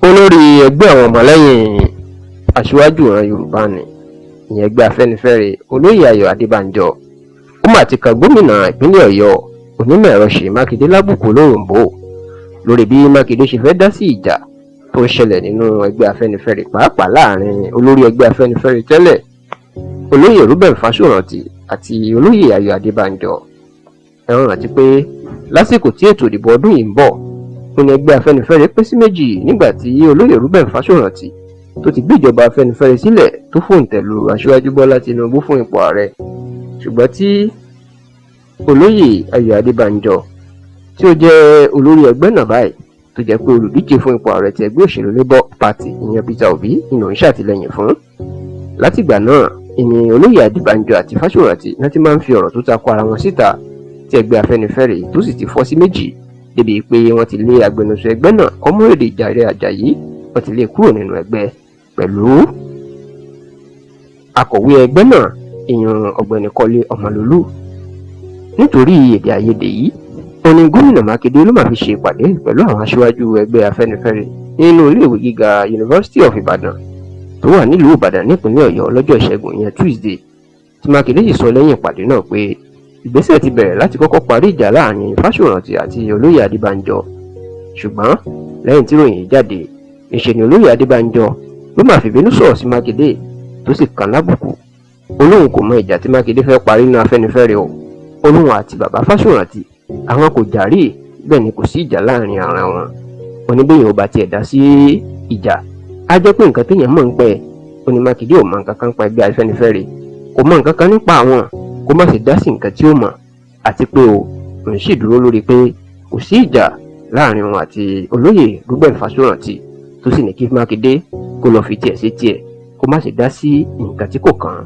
Olórí ẹgbẹ́ àwọn ọmọlẹ́yìn aṣíwájú ìran Yorùbá ní ìyẹn ẹgbẹ́ Afẹ́nifẹ́re, Olóyè Ayọ̀ Adébánjọ, ó mà ti kan gómìnà ìpínlẹ̀ Ọ̀yọ́, onímọ̀-ẹ̀rọ Ṣèyí Mákindé, lábùkù lóròǹbó lórí bí Mákindé ṣe fẹ́ dá sí ìjà tó ń ṣẹlẹ̀ nínú ẹgbẹ́ Afẹ́nifẹ́re, pàápàá láàrin olórí ẹgbẹ́ Afẹ́nifẹ́re tẹ́lẹ̀, Olóyè Reuben Fásórántì, àti Olóyè Ayọ̀ Adébánjọ. Ẹ rántí pé lásìkò tí ètò ìdìbò ọdún yìí ń bọ̀, ó ní ẹgbẹ́ Afẹ́nifẹ́re pín sí méjì nígbà tí Olóyè Reuben Fásórántì tó ti gbéjọba Afẹ́nifẹ́re sílẹ̀ tó fòǹtẹ̀ lu Aṣíwájú Bọ́lá Tinubu fún ipò ààrẹ, ṣùgbọ́n tí Olóyè Ayọ̀ Adébánjọ, tí ó jẹ́ olórí ẹgbẹ́ náà báyìí, tó jẹ́ pé olùdíje fún ipò ààrẹ ti ẹgbẹ́ òṣèlú Labour Party, ìyẹn Peter Obi, ìnà ń ṣàtìlẹ́yìn fún. Látìgbà náà, ìní Olóyè Adébánjọ àti Fásórántì náà ti máa ń fi ọ̀rọ̀ tó tako ara wọn síta, tí ẹgbẹ́ Afẹ́nifẹ́re tó sì ti fọ́ sí méjì, débi pé wọ́n ti lé agbẹnusọ ẹgbẹ́ náà, Comrade Jàre Àjàyí, wọ́n ti lé kúrò nínú ẹgbẹ́ pẹ̀lú akọ̀wé ẹgbẹ́ náà, ìyẹn Ọ̀gbẹ́ni Kọ́lé Ọmọlólú, nítorí èdè àìyedè yìí. Ó ní gómìnà Mákindé ló máa fi ṣe ìpàdé pẹ̀lú àwọn aṣíwájú ẹgbẹ́ Afẹ́nifẹ́re nínú iléèwé gíga University of Ibadan tó wà nílùú Ìbàdàn nípínlẹ̀ Ọ̀yọ́ lọ́jọ́ Ìṣẹ́gun, ìyẹn Tuesday, tí Mákindé sì sọ lẹ́yìn ìpàdé náà pé ìgbésẹ̀ ti bẹ̀rẹ̀ láti kọ́kọ́ parí ìjà láàrin Fásórántì àti Olóyè Adébánjọ. Ṣùgbọ́n lẹ́yìn tí ìròyìn jáde, níṣe ni Olóyè Adébánjọ ló máa fìbínú sọ̀rọ̀ sí Mákindé, tó sì kàn lábùkù. Ó lóun kò mọ ìjà tí Mákindé fẹ́ parí nínú Afẹ́nifẹ́re o. Ó lóun àti bàbá Fásórántì, àwọn kò jà rí, bẹ́ẹ̀ ni kò sí ìjà láàrin ara wọn. Oníbẹ̀yìn ò bá tiẹ̀ dá sí ìjà, á jẹ́ pé nǹkan téèyàn mọ̀ ń pẹ́. Ó ní Mákindé ò mọ nǹkan kan pa ẹgbẹ́ Afẹ́nifẹ́re, kò mọ nǹkan kan nípa àwọn, kó má sì dá sí nǹkan tí ó mọ̀, àti pé o òun sì dúró lórí pé kò sí ìjà láàrin òun àti Olóyè Reuben Fásórántì, tó sì ní kí Mákindé kó lọ́ọ́ fi tiẹ̀ sí tiẹ̀, kó má sì dá sí nǹkan tí kò kàn án.